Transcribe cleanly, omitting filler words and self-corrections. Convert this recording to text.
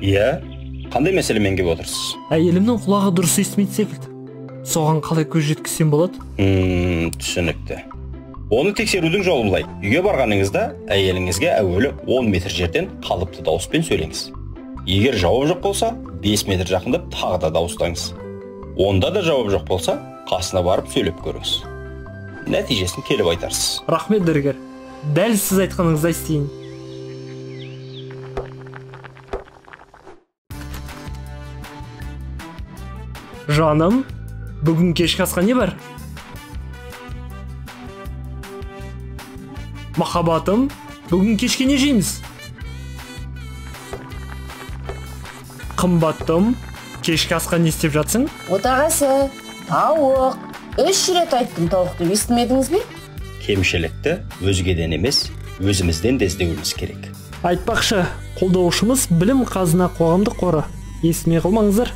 Иә, қандай мәселемен келіп отырсыз? Әйелімнің құлағы дұрыс естімейтін секілді. Соған қалай көз жеткізсем болады? Түсінікті. Оны тексерудің жолы былай. Үйге барғаныңызда әйеліңізге әуелі 10 метр жерден қалыпты дауыспен сөйлеңіз. Егер жауап жоқ болса, 5 метр жақындап тағы да дауыстаңыз. Онда да жауап жоқ болса, қасына барып сөйлеп көріңіз. Нәтижесін келіп айтарсыз. Рахмет, дәрігер. Дәл сіз айтқаныңыздай істейін. Жаным, бүгін кешкі асқа не бар? Махаббатым, бүгін кешке не жейміз? Қымбаттым, кешкі асқа не істеп жатсың? Отағасы, тауық. 3 рет айттым тауық деп, естімедіңіз бе? Кемшілікті өзгеден емес, өзімізден де іздеуіміз керек. Айтпақшы, қолдаушымыз Білім Қазына қоғамдық қоры. Естімей қалмаңыздар.